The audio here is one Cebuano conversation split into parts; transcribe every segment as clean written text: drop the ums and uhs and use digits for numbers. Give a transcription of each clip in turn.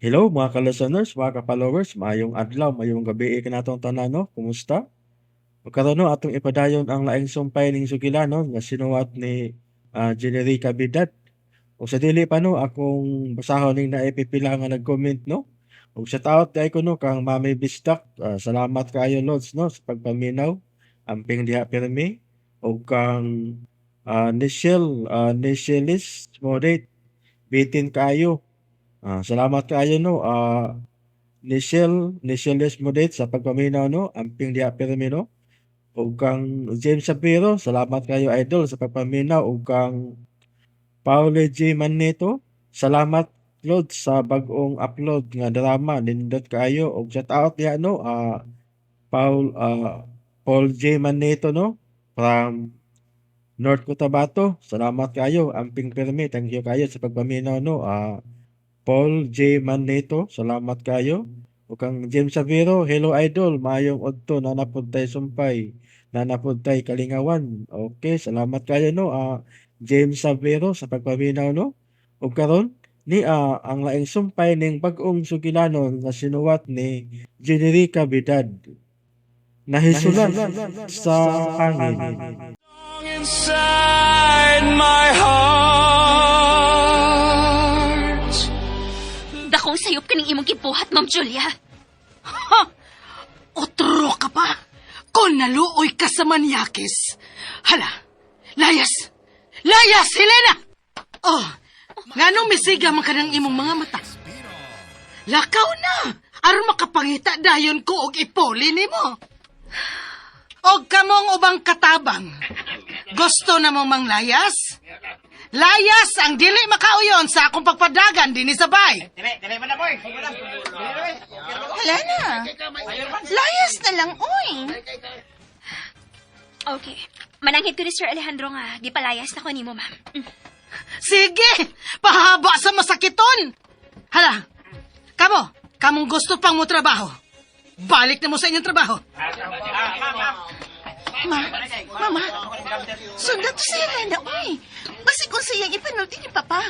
Hello mga ka-listeners, mga ka-followers, maayong adlaw, maayong gabi kanatong tanan, no? Kumusta? Ug karon, no, atong ipadayon ang laing sumpay ning sugilanon nga sinuwat ni Generica Bidad. Ug sa dili pa, no, akong basahon ning naay pipila nga nag-comment, no. Ug shout out kay ko, no, kang Mami Bisdak. Salamat kaayo, Lods, no, sa pagpaminaw. Amping diha pirmi. Ug kang Nichelle, Nichelis Modate, bitin kaayo. Salamat kaayo, no, Nichelle, Nichelis Modate sa pagpaminaw, no. Amping diha pirmi, no. Ug kang James Sapiro, salamat kayo, idol, sa pagpaminaw. Ug kang Paolo G. Manito, salamat, Lord, sa bag-ong upload nga drama, nindot kaayo. Ug shout out diha, no, Paul Paul J. Manito, no, from North Cotabato. Salamat kaayo, amping pirmi. Thank you kaayo sa pagpaminaw, no. Paul J. Manito, salamat kaayo. Ug kang James Saviro, hello idol, maayong udto, nanapod tay sumpay, nanapod tay kalingawan. Okay, salamat kaayo, no, James Saviro sa pagpaminaw, no. Ug karon ni ang laing sumpay ning bag-ong sugilanon nga sinuwat ni Generica Bidad. Nahisulan sa hangin. Inside my heart. Dakong sayop kaning imong gibuhat, Ma'am Julia. Ha! Otro ka pa! Kung naluoy ka sa manyakis. Hala! Layas! Layas, Helena! Oh, nganong misiga man ka ng imong mga mata? Lakaw na! Aron makapangita dayon ko og ipuli nimo. Og kamong ubang katabang. Gusto na mong manglayas? Layas ang dili makauyon sa akong pagpadagan dinhi sa bay. Helena, layas na lang, uy. Okay. Mananghid ko ni Sir Alejandro nga gipalayas na ko nimo, ma'am. Sige, pahaba sa masakiton. Hala, kamo, kamong gusto pang mo trabaho. Balik na mo sa inyong trabaho. Ma, mama, sundan to si Helena, uy. Basig kung siyang ipanulti ni Papa.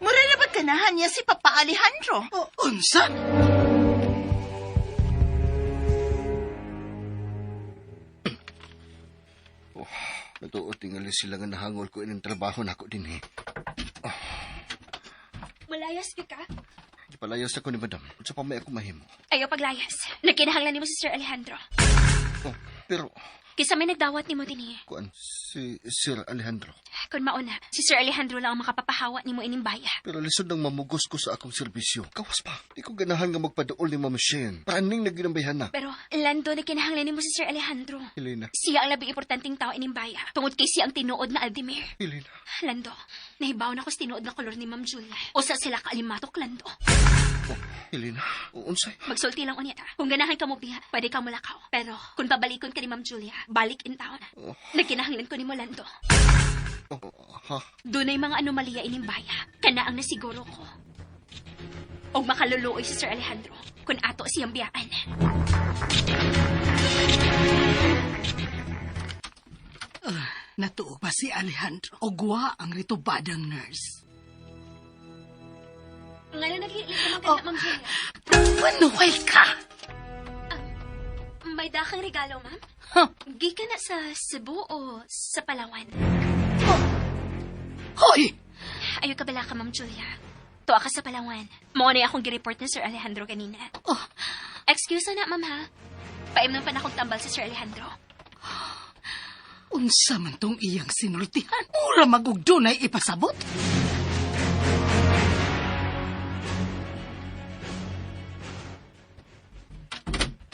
Mura na ba't ganahan niya si Papa Alejandro? O, unsa? Oh, natuo tingali sila nga nahangol ko ining trabaho nako dinhi. Malayas ka? Gipalayas ako ni Madam. Unsa pa may ako mahimo? Ayaw paglayas. Nagkinahanglan nimo si Sir Alejandro. Oh, pero Kisa may nagdawat nimo dinhi. Kuan si Sir Alejandro. Kung mauna, si Sir Alejandro lang ang makapapahawa nimo ining baya. Pero lisod nang mamugos ko sa akong serbisyo. Kawas pa. Di ko ganahan nga magpaduol ni Ma'am Shane. Praning naginambayhan na. Pero, Lando, nagkinahanglan nimo si Sir Alejandro. Helena. Siya ang labing importanteng tao ining baya. Tungod kay siya ang tinuod na Aldemir. Helena. Lando, nahibaw na ko sa tinuod na kolor ni Ma'am Julia. Usa sila kaalimatok, Lando. Oh, Helena, unsay? Magsulti lang unya ta. Kung ganahan ka mo biya, pwede ka mulakaw. Pero kung pabalikon ka ni Ma'am Julia, balik in town. Oh. Nagkinahanglan ko ni Lando. Oh, ha? Dunay mga anomalya ining baya. Kana ang nasiguro ko. Og makaluluoy si Sir Alejandro kung ato siyang biyaan. Natuo pa si Alejandro. Ogwa ang ritubadang nurse. Nga na naghihilip naman ka na, Ma'am Julia. Panuhay ka! May dakang regalo, ma'am? Huh? Gikan na sa Cebu o sa Palawan? Oh. Hoy! Ayaw ka bala ka, Ma'am Julia. Tuwa ka sa Palawan. Mao na akong gireport ni Sir Alejandro kanina. Oh. Excuse na, ma'am, ha? Paimnon pa na akong tambal si Sir Alejandro. Unsa man tong iyang sinultihan? Mura magugdunay ipasabot?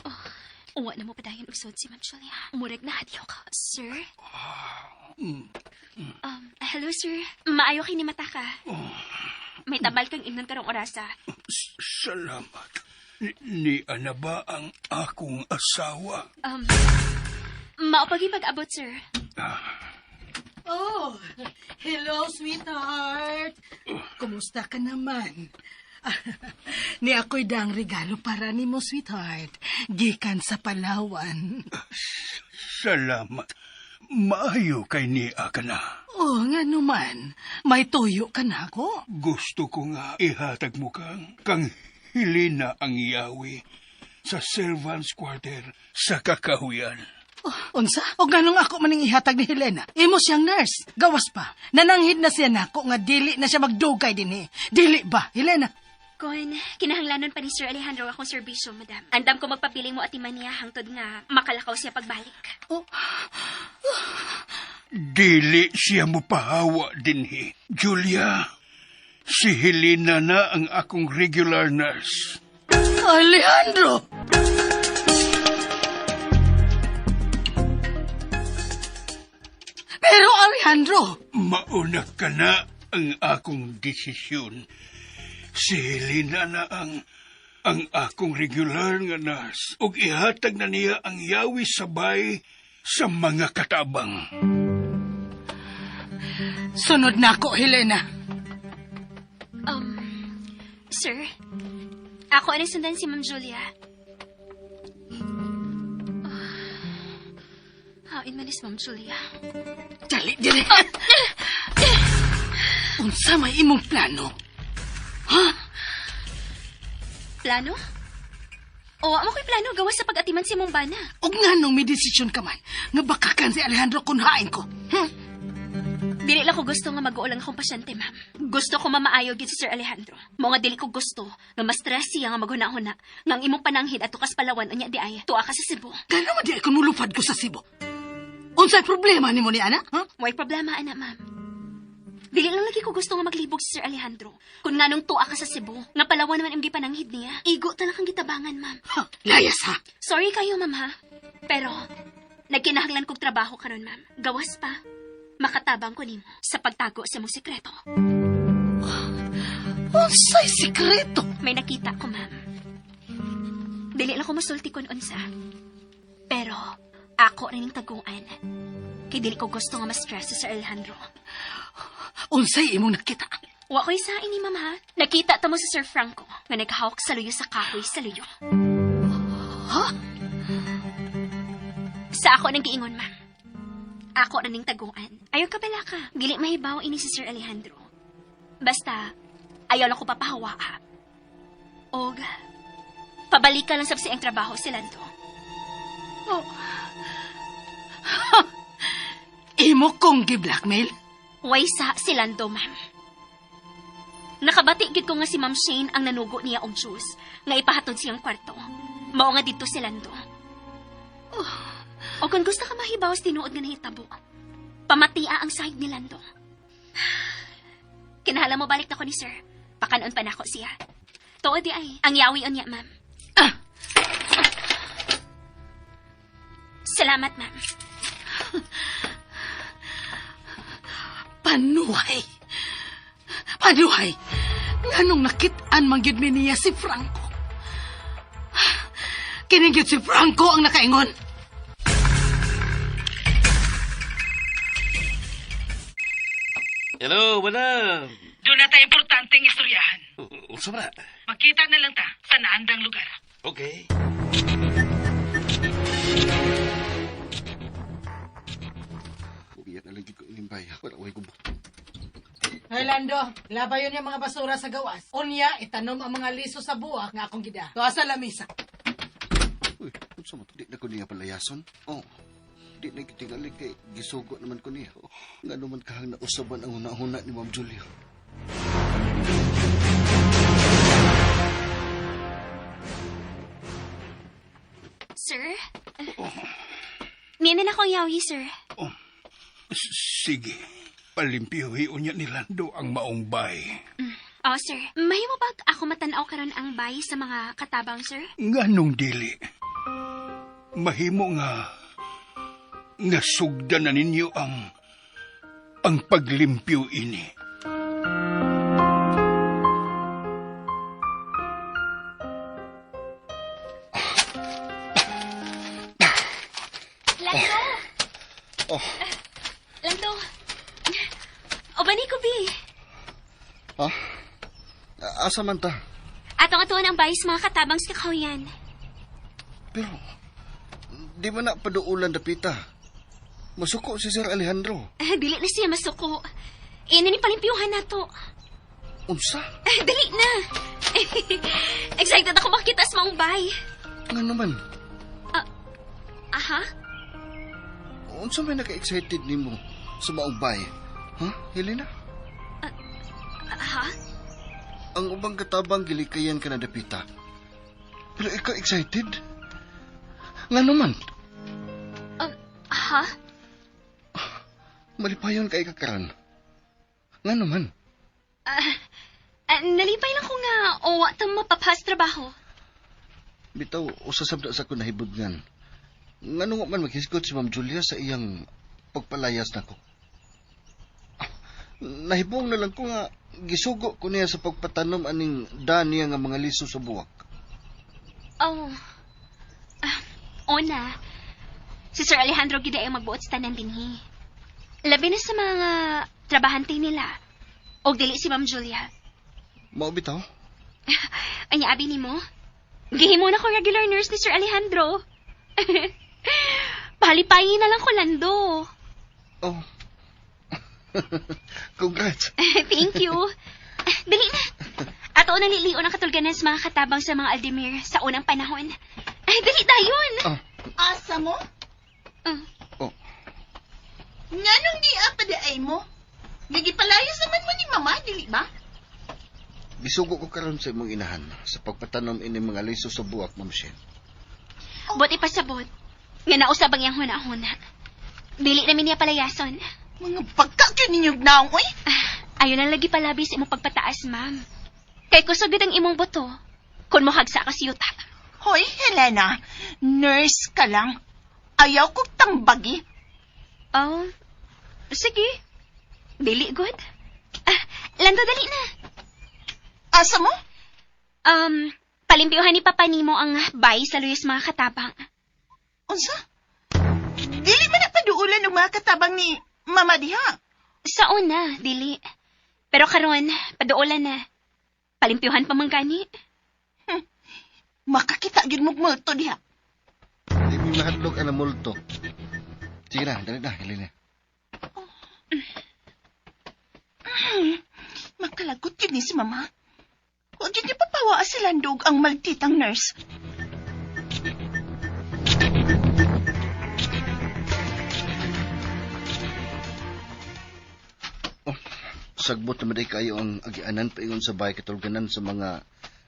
Oh, uwa na mo padayon usod si Ma'am Julia. Murag na hadlok ka, sir. Hello, sir. Maayo kay ni mata ka. May tabal kang imnon karong orasa. Salamat. Ni ana ba ang akong asawa? Maupagi pag-abot, sir. Oh, hello, sweetheart. Kumusta ka naman? Ni ako'y dang regalo para nimo, sweetheart. Gikan sa Palawan. Salamat. Maayo kay ni ka na. Oh, nga naman. May tuyo ka na ako. Gusto ko nga ihatag mo kang Helena ang yawi sa servants quarter sa Kakahuyan. Oh, unsa? O ganong ako maning ihatag ni Helena? Imo siyang nurse. Gawas pa. Nananghid na siya nako nga dili na siya magdugay dinhi. Dili ba, Helena? Kon, kinahanglanon pa ni Sir Alejandro akong serbisyo, madam. Andam ko magpabiling mo at niya hangtod nga makalakaw siya pagbalik. Oh, Dili siya mo pahawa dinhi. Julia, si Helena na ang akong regular nurse. Alejandro! Pero Alejandro, Mauna ka na ang akong desisyon. Si Helena na ang akong regular nga nurse ug ihatag na niya ang yawi sabay sa mga katabang. Sunod na ako, Helena. Sir, ako ang sundan si Ma'am Julia. Hain man is Ma'am Julia. Dali, dali. Unsa may imong plano? Ha? Plano? O, amo ko'y plano gawas sa pag-atiman si mong bana. Og nganong may desisyon ka man nga bakakan si Alejandro kun hain ko. Dili lang ko gusto nga mag-uol ang akong pasyente, ma'am. Gusto ko mamaayo gid si Sir Alejandro. Mao nga dili ko gusto nga ma-stress siya nga maghuna-huna nga ang imong pananghid ato kas Palawan unya di ay tuwa ka sa Cebu. Gano man di ay kun mulupad ko sa Cebu. Unsay problema nimo ni ana? Ha? Way problema ana, ma'am. Dili lang lagi ko gusto nga maglibog si Sir Alejandro. Kung nganong tuwa ka sa Cebu, nga Palawan naman imong gipananghid niya. Igo ta lang kang gitabangan, ma'am. Ha, layas ha. Sorry kayo, ma'am, ha? Pero, nagkinahanglan kog trabaho karon, ma'am. Gawas pa. Makatabang ko nimo sa pagtago sa imong sekreto. Unsay sikreto? May nakita ko, ma'am. Dili lang ko masulti kun unsa. Pero, ako rin ang taguan. Kay dili ko gusto nga ma-stress si Sir Alejandro. Unsay imong nakita? Wa ko'y sa ini, ma'am, ha? Nakita ta mo si Sir Franco nga naghawak sa luyo sa kahoy sa luyo. Ha? Sa ako nang giingon, ma'am. Ako rin ning taguan. Ayaw ka bala ka. Dili mahibaw ini si Sir Alejandro. Basta, ayaw lang ko papahawa, ha? Og, pabalik ka lang sa siyang trabaho si Lando. Oh. Ha! Imo kong gi-blackmail? Way sa si Lando, ma'am. Nakabati gid ko nga si Ma'am Shane ang nanugo niya og juice nga ipahatod siyang kwarto. Mao nga didto si Lando. O kung gusto ka mahibaw sa tinuod nga nahitabo, pamatia ang side ni Lando. Kinahanglan mo balik na ko ni sir. Pakanon pa nako siya. Tuod di ay, ang yawi unya, ma'am. Ah! Salamat, ma'am. Panuhay. Panuhay. Nganong nakit-an man gyud mi niya si Franco. Kini gyud si Franco ang nakaingon. Hello, madam. Doon na tayo importanteng istoryahan. Unsa man na? Magkita na lang ta sa naandang lugar. Okay. Ubiyan na lang gid ko ining baya. Wala way gubot. Hoy Lando, labayon yung mga basura sa gawas. Unya, itanom ang mga liso sa buwak nga akong gida. Tuwa sa lamisa. Uy, unsa man to? Di na ko niya palayason. Oh. Di na gitingali kay gisugo naman ko niya. Oh, ngano man kahang nausaban ang hunahuna ni Ma'am Julia. Sir? Niya na ako ang yawi, sir. Oh, sige. Palimpiyuhi unya ni Lando ang maong bay. Oh, sir. Mahimo ba ako matanaw karon ang bay sa mga katabang, sir? Nganong dili? Mahimo nga nga sugdan na ninyo ang paglimpyo ini. Lando! Oh. Lando! O bani ko, bi. Ha? Asa man ta? Atong atuan ang bay sa mga katabang sa kakahuyan. Pero, di ba na paduulan dapita? Masuko si Sir Alejandro. Dili na siya masuko. Iyan na ni palimpyuhan na to. Unsa? Dali na. Excited ako makita sa maong bay. Nga naman. Aha? Unsa may naka-excited nimo sa maong bay? Ha, Helena? Aha? Ang ubang katabang gilikayan ka na dapita. Pero ikaw excited? Nga naman. Aha? Malipayon kay ka karon. Nga naman. Nalipay lang ko nga o wa ta mapapas trabaho. Bitaw, usasab na sa ko nahibudngan. Ngano nga man maghisgot si Ma'am Julia sa iyang pagpalayas nako. Nahibong na lang ko nga gisugo ko niya sa pagpatanom aning daniya nga mga liso sa buwak. Oh. Una, si Sir Alejandro gid ay magbuot sa tanan dinhi. Labi na sa mga trabahante nila. Og dili si Ma'am Julia. Mao bitaw? Anya abi nimo? Gihimo na ko regular nurse ni Sir Alejandro. Palipayin na lang ko Lando. Oh. Congrats. Thank you. Dali na. Ato na lilion ang katulganan sa mga katabang sa mga Aldemir sa unang panahon. Ay, dali dayon. Oh. Asa mo? Oh. Nganong di apa di ay mo? Nagipalayas naman mo ni mama, dili ba? Gisugo ko karon sa imong inahan sa pagpatanom ini mga liso sa buwak, Ma'am Shen. Buti pasabot. Nga nausab ang iyang huna-huna. Dili namin niya palayason. Mga pagka gyud ninyog naong, oy. Ayon ang lagi palabi sa imong pagpataas, ma'am. Kay kusog gid ang imong buto. Kung mohagsa ka sa yuta. Hoy, Helena, nurse ka lang. Ayaw kong tambagi. Oh, sige. Dili good. Lando, dali na. Asa mo? Palimpyuhan ni Papa nimo ang bay sa luyos mga katabang. Unsa? Dili man na paduulan og mga katabang ni Mama diha. Sa una, dili. Pero karon, paduulan na. Palimpyuhan pa man gani. Makakita gyud mo multo diha. Di mi mahadlok ang multo. Sige na, dali na, Helena. Makalagot gyud ni si Mama. Huwag gyud niya papawaa si Lando og ang malditang nurse. Oh, sagbot naman day kayo ang agianan paingon sa bahay katulganan sa mga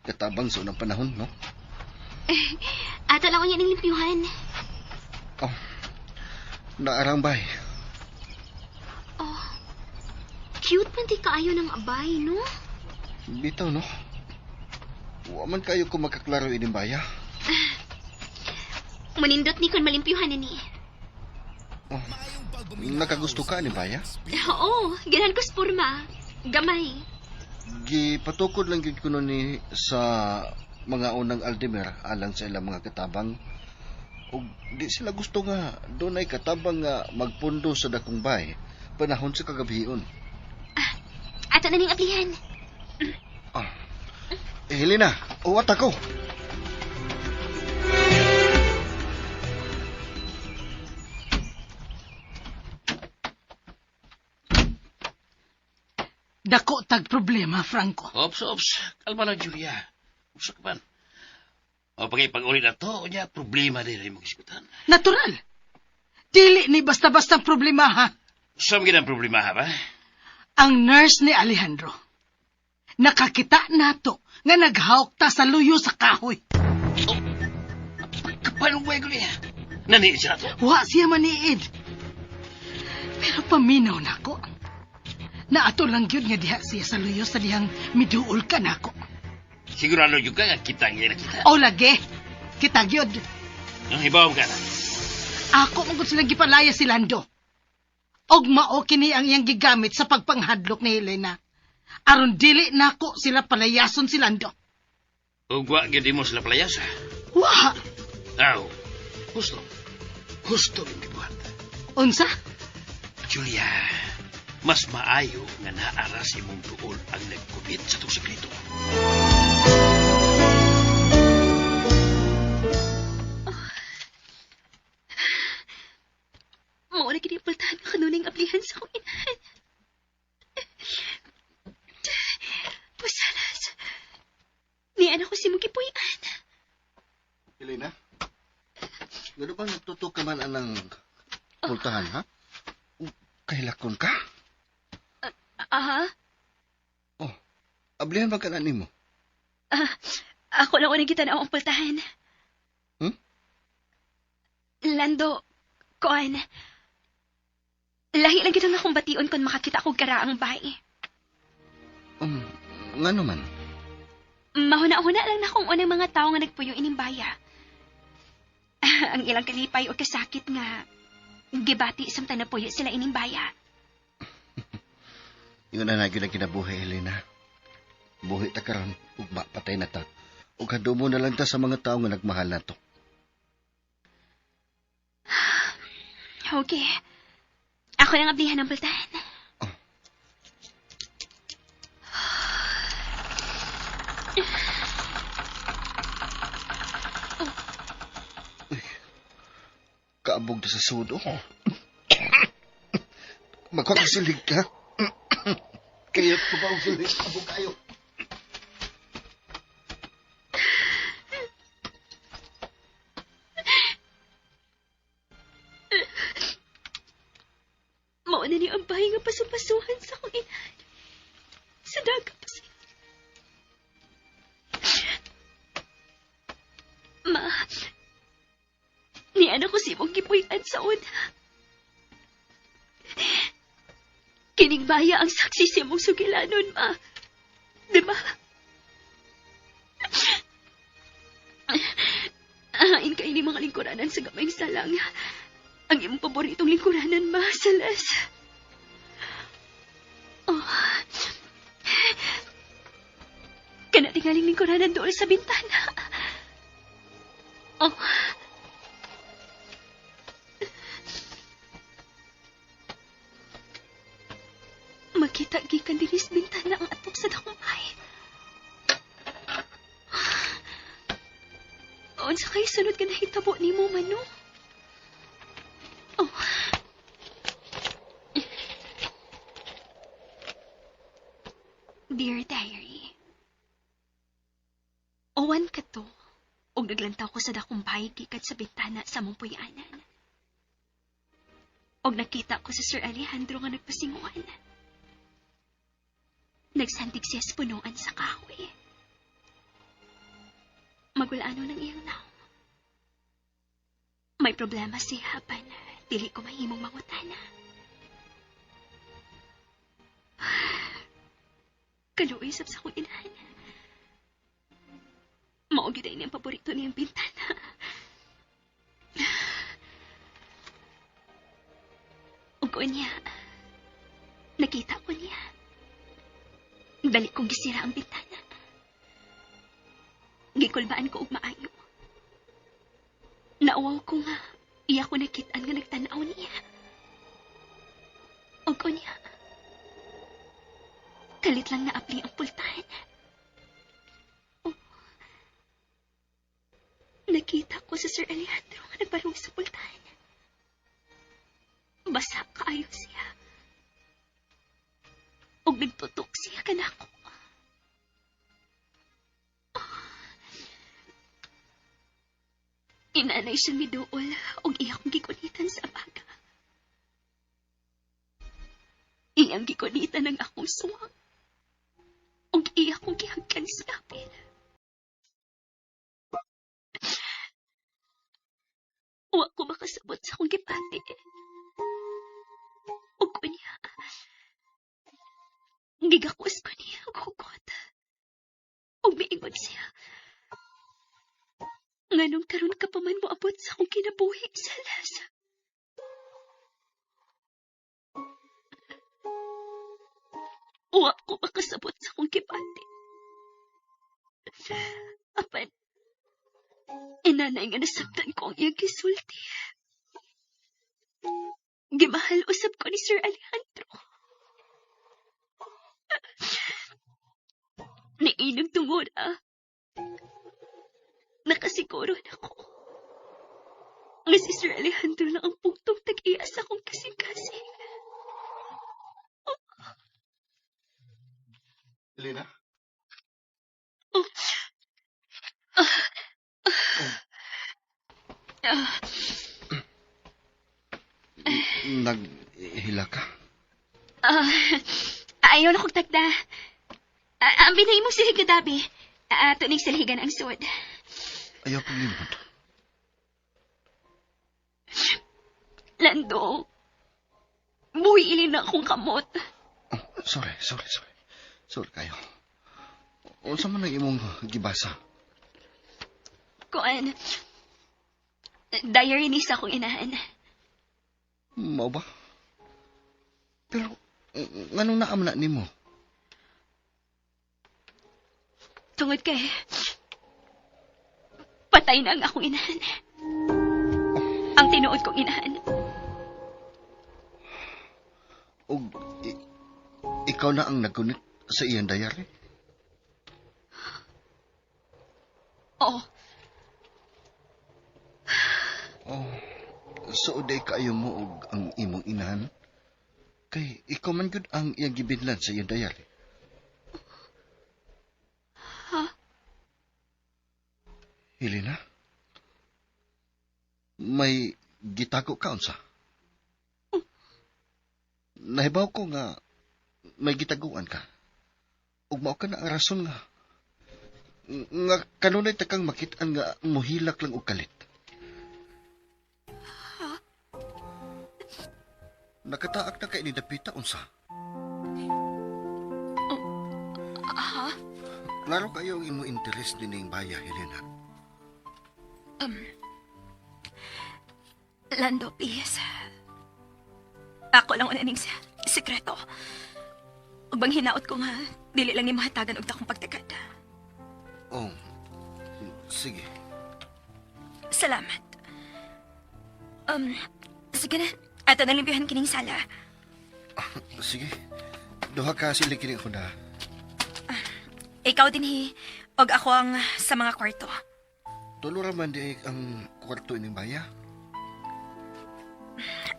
katabang sa unang panahon, no? Ato lang unya ning limpyuhan. Oh, naarang bay. Oh, cute man di kaayo ng abay, no? Bitaw, no? Wa man kayo ko makaklaro ining baya. Manindot ni kun malimpyuhan na ni. Oh, nakagusto ka ni baya? Oo, ganahan ko sa porma. Gamay. Gipatukod lang gyud kuno ni sa mga unang Aldemir alang sa ilang mga katabang. Og di sila gusto nga dunay katabang nga magpundo sa dakong bay panahon sa kagabion. Ato na ning ablihan. Eh, Helena, uwat ako. Dako tag problema, Franco. Ops, ops. Kalma lang, Julia. Usa ka man. O, pag-uli na to, unya, problema din rin mong iskutan. Natural. Dili ni basta-basta problema, ha? Saan ang problema, ha ba? Ang nurse ni Alejandro. Nakakita nato nga naghawk ta sa luyo sa kahoy. Oh, pagkapaluway ko niya. Naniid siya to. Wa siya maniid. Pero paminaw nako. Naato lang gyud nga diha siya sa luyo sa dihang miduol ka nako. Sigurado yun ka nga kita nga nakita. O lagi, kita gyud. Ang hibaw ka na. Ako man gud silang gipalaya si Lando. Og mao kini ang iyang gigamit sa pagpanghadlok ni Helena. Aron dili nako sila palayason si Lando. Ug wa gyud mo sila palayas. Wa! Aw, husto. Husto yung gibuhat. Unsa? Julia, mas maayo nga naara sa imong duol ang nagkubit sa itong sekreto. Mao na gid pultahan nga kanunay ablihan sa akong inahan. Pusalas, nian ako si Mugipuy-an. Helena? Gano bang nagtutok ka man anang pultahan, ha? Kahilakon ka? Aha. Oh, ablihan ba ka na nimo? Ako lang unang kita na ang pultahan. Hmm? Lando, kuan. Lahi lang kita nga akong bation kung makakita akong karaang bay. Nga naman? Mahuna-huna lang na akong unang mga tao nga nagpuyo ining baya. Ang ilang kalipay o kasakit nga gibati samtang napuyo sila ining baya. Yun na nagyod ang kinabuhi, Helena. Buhi ta karon, ugma patay na ta. Ug hadumo na lang ta sa mga tao nga nagmahal na to. Okay. Ako lang ablihan ang pultahan. Oh. Oh. Uy, kaabog na sa sudo. Magkakasilig ka. Kaya ko ba ang silig? Abog kayo. Mauna ni ang bahay nga pasupasuhan sa akong inahan. Sa daga pa siya. Ma, niana ko si mong gipuy-an sa una. Kining baya ang saksi si mong sugilanon, ma. Di ba? Ahain kayo ni mga lingkuranan sa gamayng salang. Ang imong paboritong lingkuranan, ma, Salas. Oh. Kana tingaling lingkuranan dool sa bintana. Oh. Makita gikan dinhi sa bintana ang atop sa dakong bahay. Unsa kay sunod ka nahitabo nimo, Mano? Oh. Dear Diary, Owan ka to, og naglantaw ko sa dakong bahay gikan sa bintana sa among puy-anan. Og nakita ko si Sir Alejandro nga nagpasinguan. Nagsandig siya sa punuan sa kahoy. Magulano ng iyang naong. May problema siya, apan dili ko mahimong mangutana. Kaluoy sab sa akong inahan. Mao gyud ay ang paborito niyang bintana. Ug unya, nakita ko niya. Dali kong gisira ang bintana. Gikulbaan ko og maayo. Nauwaw ko nga, iya ko nakit-an nga nagtan-aw niya. Og unya, kalit lang naapli ang pultahan. Oh, nakita ko si Sir Alejandro nga nagbarong sa pultahan. Basa kaayo siya. Og nagtutok siya kanako. Inanay siyang miduol og iya kong gikunitan sa abaga. Iyang gikunitan ang akong suwang. Og iya kong gihagkan sa apil. Wa ko makasabot sa akong gipati. Og unya, gigakos ko niya og hugot. Og miingon siya, nganong karon ka pa man moabot sa akong kinabuhi, Salas. Wa ko makasabot sa akong gipati. Apan, inanay nga nasabtan ko ang iyang gisulti. Gimahal usab ko ni Sir Alejandro. Niinog tungod, Nakasiguro na ko. Nga si Sir Alejandro lang ang pugtong tag-iya sa akong kasing-kasing. Naghila ka? Ah, ayaw na kong tagda. Ang binay mo silhig na dabi. Ato ning silhigan ang suod. Ayaw kong limot. Lando, buhi ilin na akong kamot. Oh, sorry, sorry, sorry. Sorry kayo. Unsa man ang imong gibasa? Kuan, diary ni sa akong inahan. Mao ba? Pero, nganong naamna nimo? Tungod kay, patay na ang akong inahan. Ang tinuod kong inahan. Og ikaw na ang nagkunit sa iyang diary? Oo. Oh, so day kaayo mo og ang imong inahan? Kay ikaw man gyud ang iyang gibinlan sa iyang diary. Ha? Helena? May gitago ka unsa? Nahibaw ko nga may gitaguan ka. Ug mao ka na ang rason nga kanunay ta kang makit-an nga muhilak lang og kalit. Ha? Nakataak na kay ni dapita unsa? Ha? Klaro kayo ang imong interes dining baya, Helena. Lando, please. Ako lang una ning sekreto. Ug bang hinaot ko nga, dili lang ni mahatagan og dakong pagtakad. Oh, sige. Salamat. Sige na. Ato na limpihan kining sala. Sige. Duha ka sila kini ako na. Ikaw din hi, og ako ang sa mga kwarto. Tulo ra man di ang kwarto ining baya.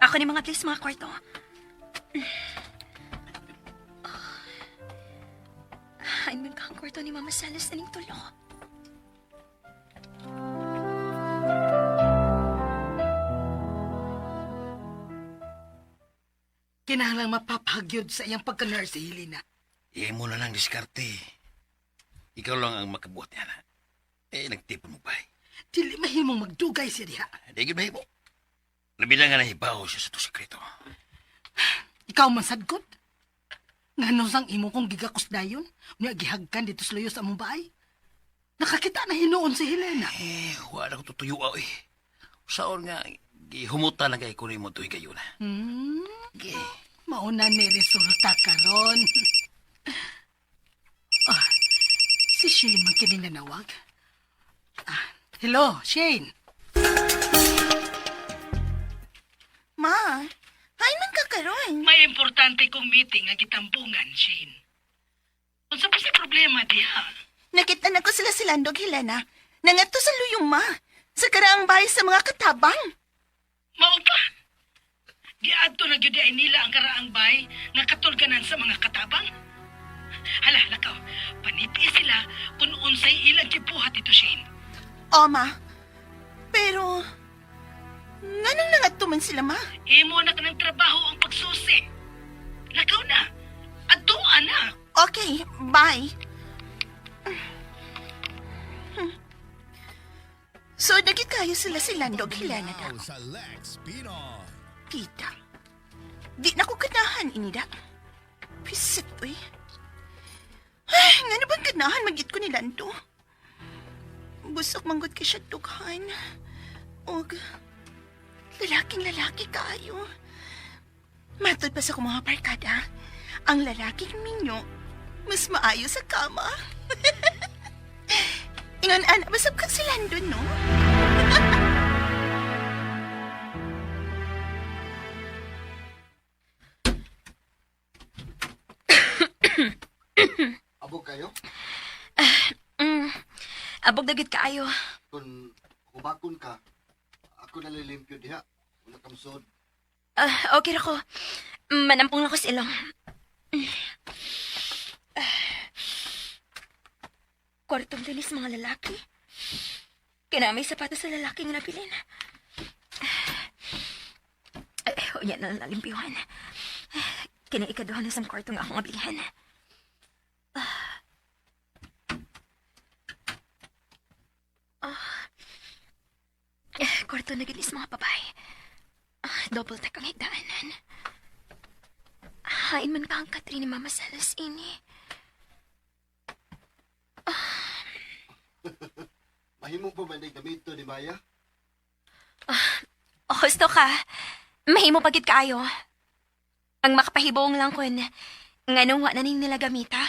Ako ni mga please mga kwarto. Ay, man ka ang kwarto ni Mama Salas na ning tulo. Kinahanglang mapapagyod sa iyang pagka-nurse si Helena. Imo na lang diskarte. Ikaw lang ang makabuhat niya na. Eh, nagtipon mo ba? Dili mahimong magdugay siya diha. Di gyud mahimo. Labi lang nga nahibaw siya sa to sekreto. Ikaw man sadkot. Ngano sang imo kong gigakos dayon? Unya gihagkan dito sa luyo sa among baay. Nakakita na hinuon si Helena. Eh, wala ko tutuyo eh. Saon nga, gihumutan lang kay kuno mo tuig kayo na. Ge. Mauna ni resulta karon. Si Shane man kini nanawag. Hello, Shane. Ma, hay man ka karon. May importante kong meeting ang gitambungan, Shane. Unsa pa si problema diha? Nakita na ko sila si Landog Helena. Nangadto sa luyong ma. Sa karaang bahay sa mga katabang. Mao pa. Giadto na gyud ay nila ang karaang bay nga katulganan sa mga katabang. Hala, lakaw. Panipi sila kung unsay ilang gibuhat ito, Shane. O, ma. Pero, nganong nangadto man sila, ma? Imo na ka ng trabaho ang pagsusi. Lakaw na. Adtoa na. Okay, bye. So, nagit kayo sila si Lando og Helena da. Tita, di na ko ganahan inida. Pisit, uy. Ay, ngano bang ganahan magit ko ni Lando? Busok manggod kay siya dughan. Og, lalaking lalaki kayo. Matod pa sa akong mga barkada, ang lalaking minyo, mas maayo sa kama. Ingon, ana, basab ka si Lando, no? Abog kayo? Abog dagit kaayo. Kung hubakon ka, ako nalilimpyo diha. Wala kamsod. Okay ra ko. Manampong lang ko sa ilong. Kwartong dinis mga lalaki. Kina may sapatos sa lalaki nga nabilin. Unya na lang nalimpyuhan. Kini ikaduha na sa kwarto nga akong ablihan. Kwarto na gid is mga babae. Double deck ang higdaanan. Hain man ka ang Katrin ni Mama Salas ini. Mahimo pa ba gamito ni Maya? O, gusto ka. Mahimo pagit kaayo. Ang makapahibuong lang kun, nganong wa na ning nila gamita.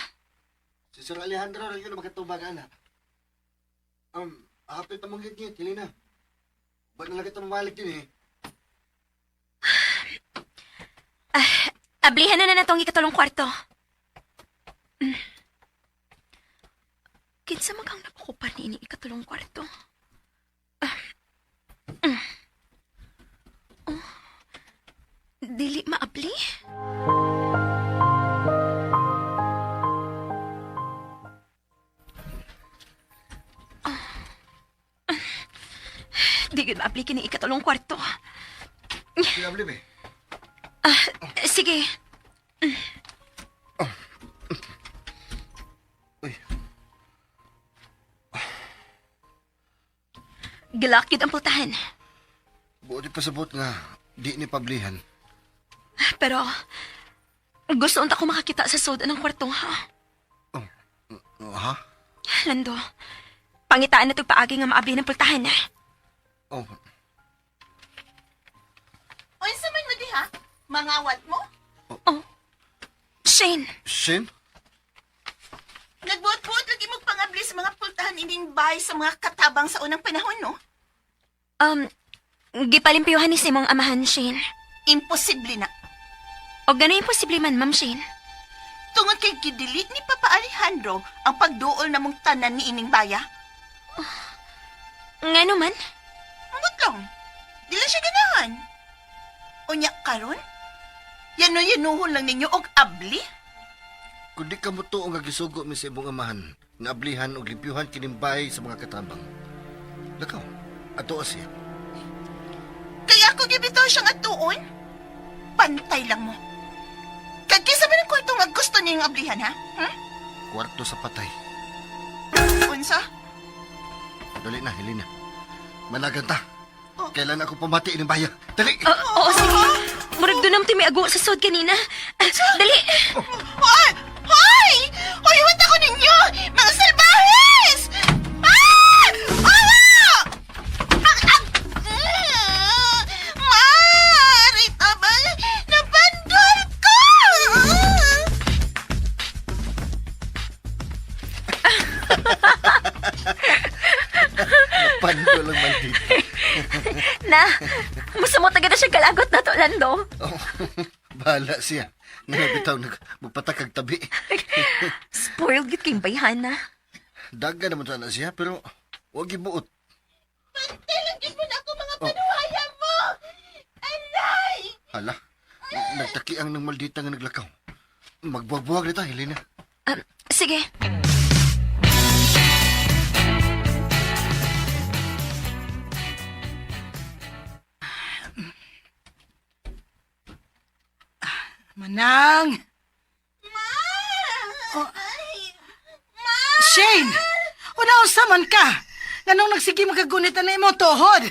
Si Sir Alejandro rin yun makatubag, ana. Hapit na mong gitgit, Helena. Ba't na lang kita mamalik din eh? Ablihan na na natong ikatulong kwarto. Kinsa magang napakupar ni ini ikatulong kwarto? Ah. Oh. Dili maabli? Ah. Di gud maabli kini ikatulong kwarto. Sige, abli, be. Sige. Uy. Gilak yun ang pultahan. Buot pasabot nga, di ni pablihan. Pero, gusto unta ko makakita sa sod ng kwarto, ha? Oh, ha? Lando, pangitaan na itong paagi nga maabli ng pultahan, ha? Oh, Unsa man mo diha? Mangawat mo? Shane, Shin? Nagbuot-buot lagi mo pangabli sa mga pultahan ining bahay sa mga katabang sa unang panahon, no? um, gipalimpyuhan ni Simong amahan, Shane. Imposible na. O gano'y imposible man, Ma'am Shane. Tungod kay gidelete ni Papa Alejandro ang pagduol na mong tanan ni ining baya. Nga naman, Ambot lang. Dili siya ganahan. Unya karon? Yano-yanuhon lang ninyo og abli? Kung di ka mo tuo nga gisugo mi sa imong amahan, nga ablihan og limpyuhan kining bahay sa mga katabang. Lakaw, ato siya. Kaya ako gibitaw siyang atuon? Pantay lang mo. Kag kinsa man ang kwarto nga gusto niyong ablihan, ha? Kwarto sa patay. Unsa? Dali na, Helena. Managan ta. Oh. Kailan ako pamati ining baya? Dali! Oo, sige. Murag doon ang timiago sa sod kanina. Ah, dali! Hoy! Hoy! Hoy, huwag ako ninyo! Mga salbahes! Ah! Awa! Ang, ang, Ma! Rita ba? Nabandol ko! Pando lang man dito. Na, masamot agad na siya kalagot na to, Lando. Oh, bahala siya. Nga bitaw nag magpatakag tabi. Spoiled git kayong bayhana. Daga naman sana siya pero wag gibuot. Pantay lang yun mo na ako mga panuhaya mo! Aray! Hala, nagtaki ang ng maldita nga naglakaw. Magbuwag-buwag nita, Helena. Sige. Manang! Ma! Ay! Ma! Shane! Una-unsa man ka! Nganong nagsige makagunit na imo tuhod?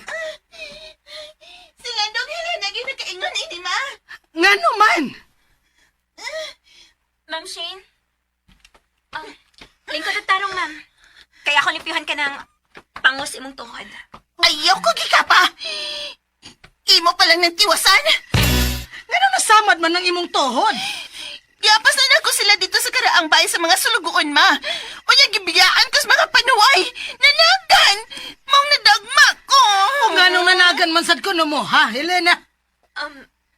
Si Landong Helena ginakaingon ini, ma! Ngano man? Ma'am Shane? Lingkod at tarong, ma'am. Kaya ako limpyuhan ka ng pangos imong tuhod. Ayaw ko gikapa! Imo pa lang ng tiwasan! Ngano nasamad man ang imong tuhod? Giapas na nako sila dito sa karaang bahay sa mga sulugoon, ma. Unya gibiyaan ko sa mga panuway. Nanagan! Maong nadagma ko! O nganong nanagan man sad kuno mo, ha, Helena?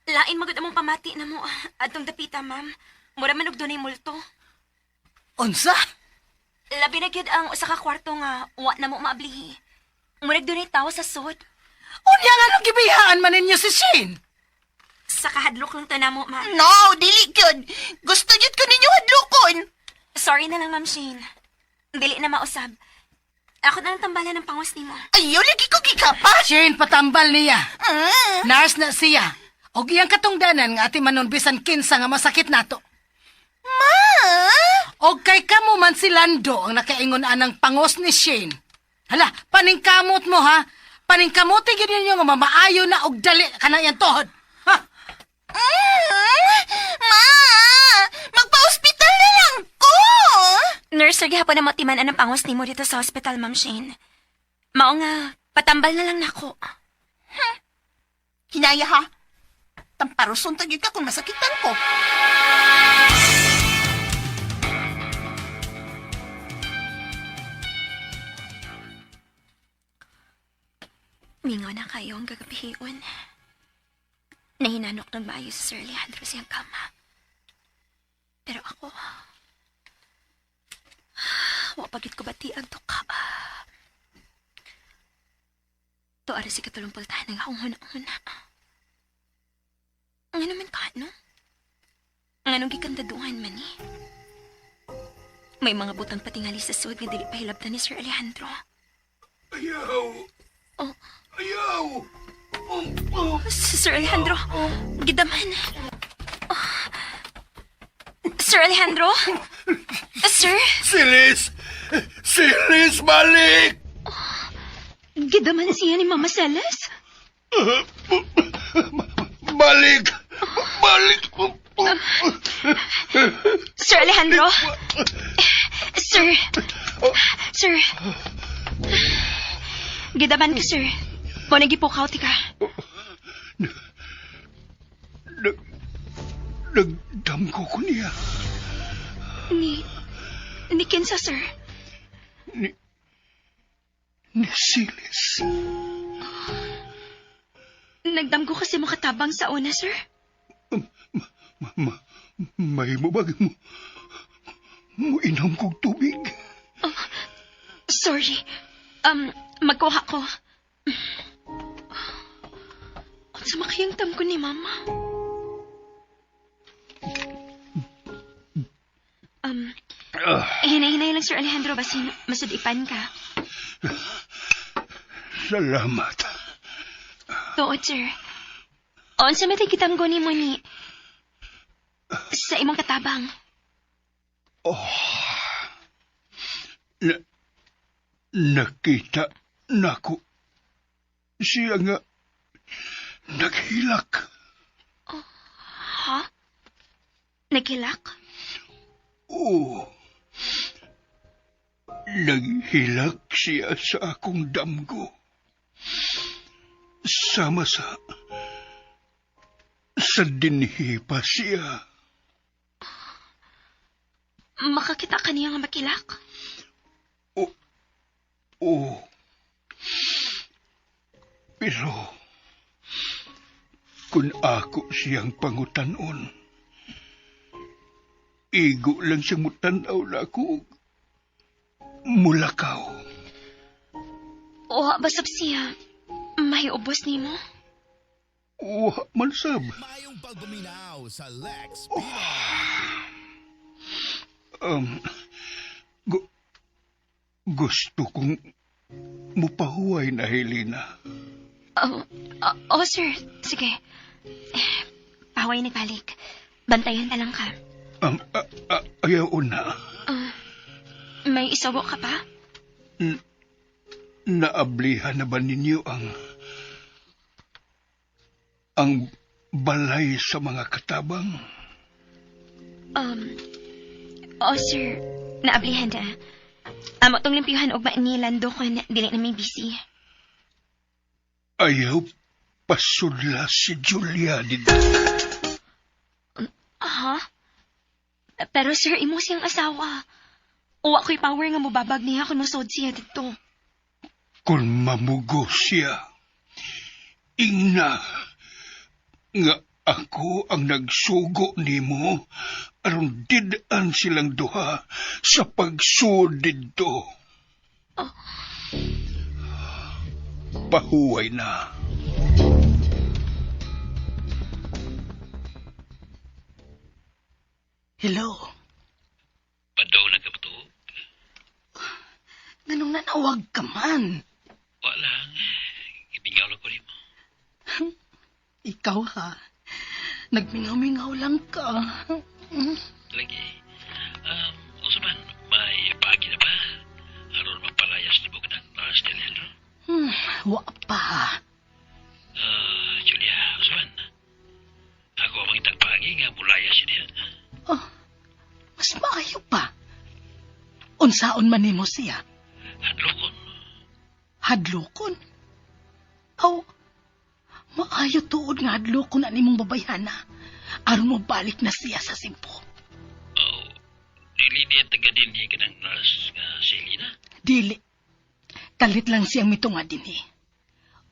Lain magud among pamati na mo. Atong dapita, ma'am. Mura man og dunay multo. Unsa? Labi na gyud ang usa ka kwarto nga wa na mo maablihi. Murag dunay tawo sa sod. Unya nganong gibiyaan man ninyo si Shane? Sa kahadlok lang ta namo, ma'am. No, dili gyud. Gusto gyud ko ninyo hadlokon. Sorry na lang, Ma'am Shane. Dili na mausab. Ako na lang tambalan ng pangos nimo. Ayaw lagi ko gikapa. Shane, patambal niya. Ah, Nurse na siya. Og iyang katungdanan nga ati manon bisan kinsa nga masakit nato. Ma! Og kay kamo man si Lando ang nakaingon anang pangos ni Shane. Hala, paningkamot mo ha. Paningkamote gyud ninyo nga mamaayo na og dali kana iyang tuhod. Ha? Ma! Magpa-ospital na lang ko! Nurse, sir, gihapon na mo timan ang pangos nimo dito sa hospital, Ma'am Shane. Mao nga, patambal na lang nako. Hinaya ha? Tamparuson tagid ka kung masakitan ko. Mingaw na kayo ang gagabihion. Nahinanok ng maayo si Sir Alejandro siyang kama. Pero ako, wapagit ko bati ang tuka. To ara si katulong pultahan ng akong huna-huna. Nga naman ka, no? Nga nung gikandaduhan man eh. May mga butang patingali sa suod nga dili pa hilabtan ni Sir Alejandro. Ayaw! Oh. Ayaw! Oh, oh. Sir Alejandro, gidaman. Oh. Sir Alejandro? Sir, Silis! Silis, balik! gidaman siya ni Mama Celes? Balik! Balik! Sir Alejandro? Sir. Sir. Gidaman ka, sir. Mo nagipukaw ti ka. Nag... Nagdamgo ko niya. Ni... Ni kinsa, sir. Ni... Ni Silis. Nagdamgo kasi mo katabang sa una, sir. Ma, ma, may mo ba mo... Mo inom kong tubig? Sorry. Magkuha ko. Unsa makayang tam ko ni Mama? Um, hinay-hinay lang, Sir Alejandro, basin masudipan ka. Salamat. Tuod, sir. Unsa may kitam ko ni mo ni sa imong katabang. Na, nakita nako siya nga naghilak. Ha? Naghilak? Oo. Naghilak siya sa akong damgo. Sama sa dinhi pa siya. Makakita ka niya nga makilak? Oo. Pero, kung ako siyang pangutanon, igo lang siyang mutanaw na ako. Mulakaw. O, basab siya. May ubos nimo? Wa man sab. Maayong pagbuminaw sa Lex Pinoy. Um, gu- gusto kong mupahuway na Helena. Oh, oh, oh, sir. Sige. Eh, Paway nagbalik. Bantayan na lang ka. Ayaw na. May isugo ka pa? Naablihan na ba ninyo ang balay sa mga katabang? Oh, sir. Naablihan na. Amo tong limpyuhan og mainilan do kon dili na may busy. Ayaw pasudla si Julia dito. Aha. Pero sir, imo siyang asawa. Uwa ko'y power nga mobabag niya kung masod siya dito. Kung mamugo siya, ingna nga ako ang nagsugo nimo aron did-an silang duha sa pagsud didto. Pahuway na. Hello. Padaw na ka ba to? Nganong nanawag ka man? Wala lang. Ibingaw lang ko nimo. Ikaw ha. Nagmingaw-mingaw lang ka. Lagi. Unsa man, may paagi na ba? Aron mapalayas ni mo kanang nurse ni Alejandro? Wa pa. Julia, unsa man? Ako ang mangitag paagi nga mulayas siya diha. Oh, mas maayo pa. Unsaon man nimo siya? Hadlokon. Hadlokon? Aw, maayo tuod nga hadlokon ang imong babayhana. Aron mo balik na siya sa Cebu. Oh, dili niya taga dinhi kanang nurse nga si Helena? Dili. Kalit lang siyang mitunga dinhi.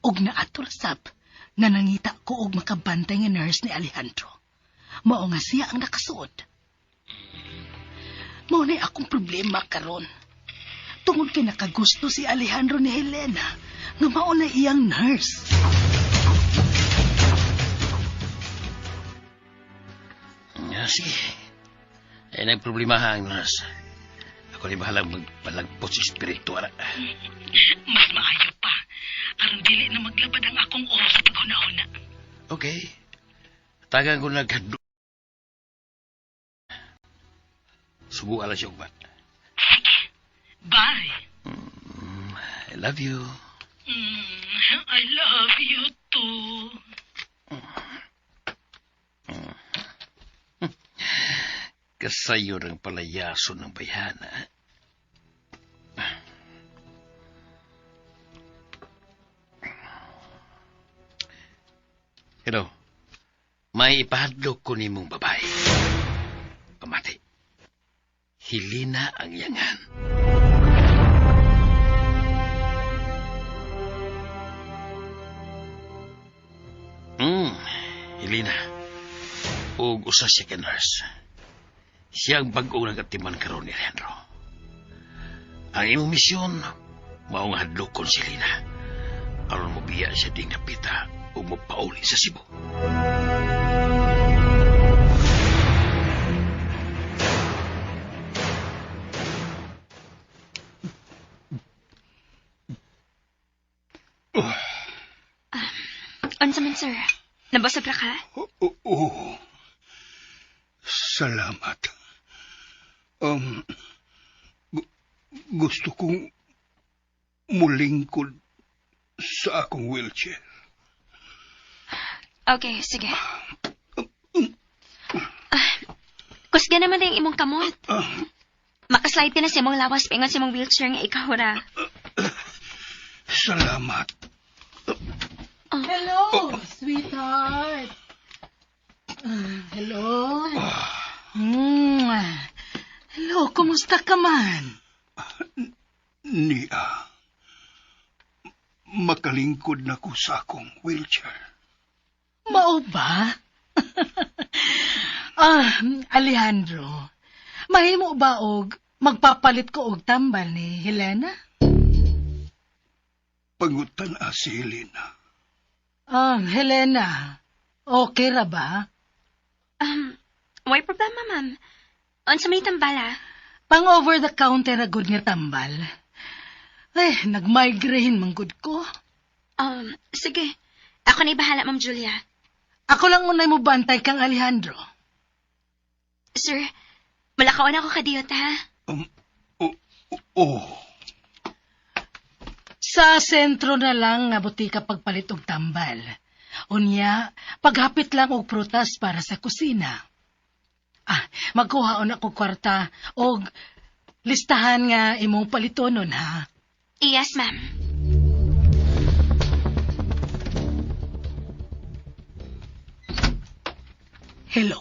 Og naatol sab nga nangita ko og makabantay nga nurse ni Alejandro. Mao nga siya ang nakasuod. Mao na'y akong problema karon. Tungod kay nakagusto si Alejandro ni Helena nga mao na iyang nurse. Ah, sige. Ay, nagproblema ha ang nurse. Ako ni bahalang magpalagpot sa espiritu, ara. Mas maayo pa. Aron dili na maglabad ang akong oras sa paghuna-huna. Okay. Tagang ko naghadlo. Subuan lang siya ugma. Sige. Bye. I love you. I love you too. Kasayo ng palayaso ng bayhana. Hello. May ipahadlok ko nimong babae. Pamati. Hilina ang iyangan. Hilina. Ug usa siya ka nurse. Siya ang bag-ong nagatiman karon ni Alejandro. Ang imong misyon, mao nga hadlokon si Lina. Aron mobiya siya ding napita ug mopauli sa Cebu. Unsa man, sir? Nabasag ra ka? Oo. Salamat. Gusto kong mulingkod sa akong wheelchair. Okay, sige. Kusga naman na yung imong kamot. Makaslide ka na sa imong lawas paingon sa imong wheelchair nga ikaw ra. Salamat. Hello, sweetheart. Hello. Hello, kumusta ka man? Nia, makalingkod na ko sa akong wheelchair. Mao ba? Alejandro, mahimo ba og magpapalit ko og tambal ni Helena? Pangutan a si Helena. Helena, okay ra ba? Why problema, ma'am? Unsa may tambala? Pang over the counter ra gud nga tambal. Ay, nag-migraine man gud ko. Sige. Ako na bahala, Ma'am Julia. Ako lang unay mo bantay kang Alejandro. Sir, malakawan ako kadiyot, ha? Oh. Sa sentro na lang nga butika pagpalit og tambal. Unya, paghapit lang og prutas para sa kusina. Magkuhaon ako kwarta og listahan nga imong palitonon, ha? Yes, ma'am. Hello.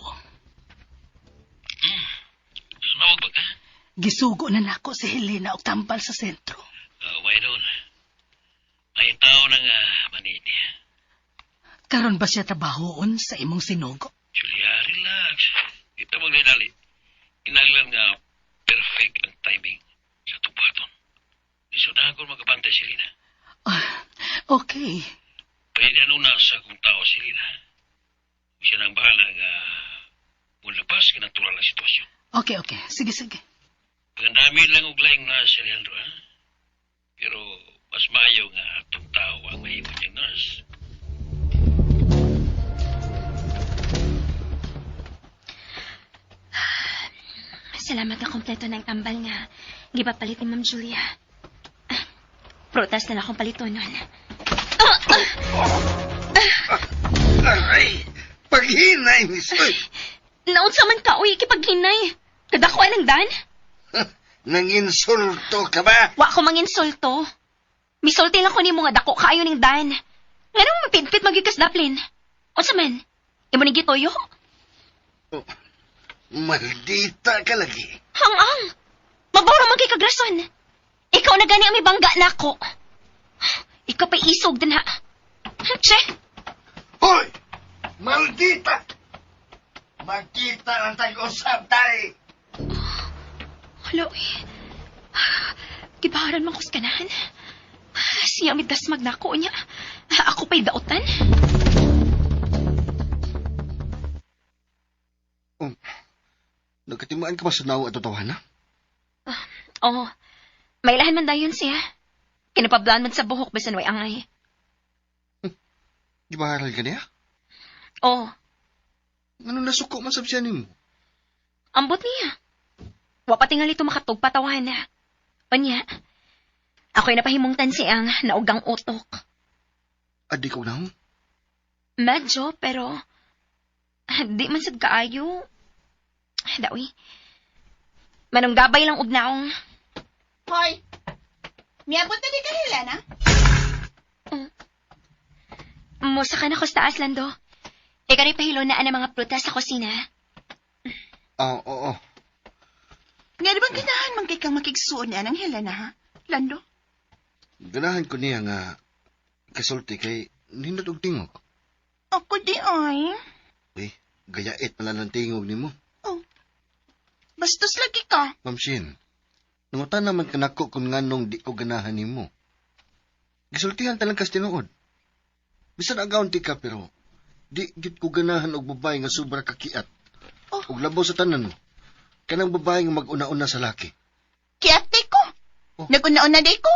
Sumawag ba ka? Gisugo na nako si Helena og tambal sa sentro. Why doon? May tao na nga manini. Karon ba siya trabahoon sa imong sinugo? Julia, relax. Ito magdadali. Kinahanglan nga perfect ang timing sa tupaton. Isunahan ko magabantay si Lina. Okay. Pwede ano na sa kung tao si Lina. Siya nang bahala nga mulapas ka natural ang sitwasyon. Okay, okay. Sige, sige. Pagandami lang og laing nurse, Alejandro, ha? Pero mas maayo nga atong tao ang mahimo niyang nurse. Kompleto na ang tambal nga gipapalit ni Ma'am Julia. Ah, prutas na lang akong palitonon. Aray! Paghinay, miss. Uy! Naunsa man ka, uy, kipaghinay. Kadako ng Dan? Nanginsulto ka ba? Wa ko manginsulto. Misulti lang ko nimo nga dako kaayo ning Dan. Nganong mapidpit magikas daplin? Unsa man? Imo ning gituyo? Oh, maldita ka lagi. Hangang! Mabaw ra man kay kagrason. Ikaw na gani ang mibangga nako. Ikaw pa'y isog din ha. Che! Hoy! Maldita! Magkita ang tag-usap tayo! Hala, uy. Gibaharan man ko sa kanahan. Siya may dasmag nako niya. Ako pa'y dautan. Oh, nagkatimaan ka ba sa nawa at tatawana? Oo. May lahan man dayon siya. Kinapablan man sa buhok bisan way angay. Gibaharal ka niya? Oo. Ano nasuko man sab siya nimo? Ambot niya. Wa pa tingali ito makatugpatawahan na. Unya, ako'y napahimungtan siyang naugang utok. Adi ko na. Medyo, pero di man sad kaayo. Dawi. Manong gabay lang og naong. Hoy! Miabot na di ka, Helena? Musa ka na ko sa taas, Lando. Ikaw rin pahilo na ang mga prutas sa kusina. Oo, oo. Nga di bang ganahan man kay kang makigsuon niya ng Helena, ha? Lando? Ganahan ko niya nga kasulti kay nindot og tingog. Ako di ay. Uy, gayait pala ng tingog nimo. Oh. Bastos lagi ka. Ma'am Shin, nangutan naman kanako kung nganong di ko ganahan nimo. Gisultihan talang kas tinuod. Bisan agaunti ka pero di gid ko ganahan og babae nga sobra kakiat. Oh. Og labaw sa tanan, kanang babae nga mag-una-una sa laki. Kiate ko. Oh. Nag-una-una di ko.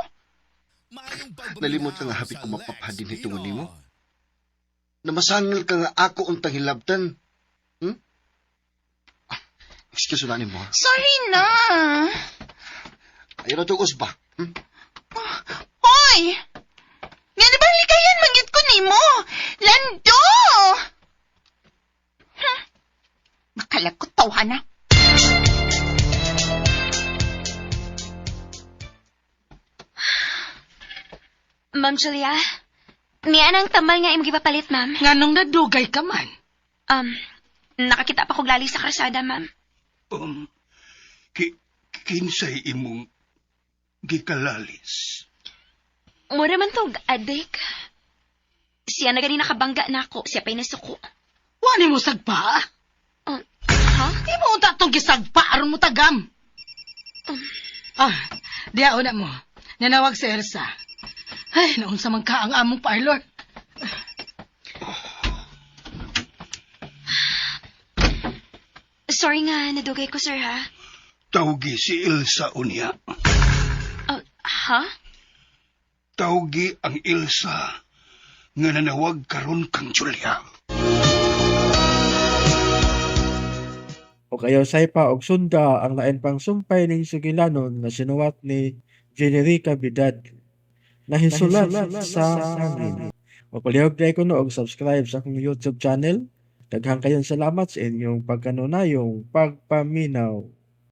Nalimot ka nga happy ko mapapadin ito nimo. Namasangal ka nga ako untang hilabtan. Ah, excuse na nimo. Ha? Sorry na. Ayaw na tugos ba? Hoy! Nga di bang likayan mangyud ko nimo? Lando! Makalakot tawhan na. Ma'am Julia, niya nang tamal nga imong gipapalit, ma'am. Nganong nadugay ka man? Nakakita pa kog lali sa krasada, ma'am. Kinsay imong gikalalis? Mura man tog adik. Siya na gani nakabangga nako, siya pa'y nasuko. Wani mo sagpa? Ha? Di mo unta tong gisagpa aron mo tagam. Ah, diya una mo. Nanawag si Elsa. Ay, naunsa man ka ang among parlor. Sorry nga, nadugay ko, sir, ha? Tawgi si Elsa unya. Ha? Tawgi ang Elsa nga nanawag karon kang Julia. O ayaw saypa og sunda ang lain pang sumpay ning sugilanon nga sinuwat ni Generica Vidad. Nahisulat sa hangin. Mapalihog na ko no og subscribe sa akong YouTube channel. Daghang kayong salamat sa inyong pagkanunayong pagpaminaw.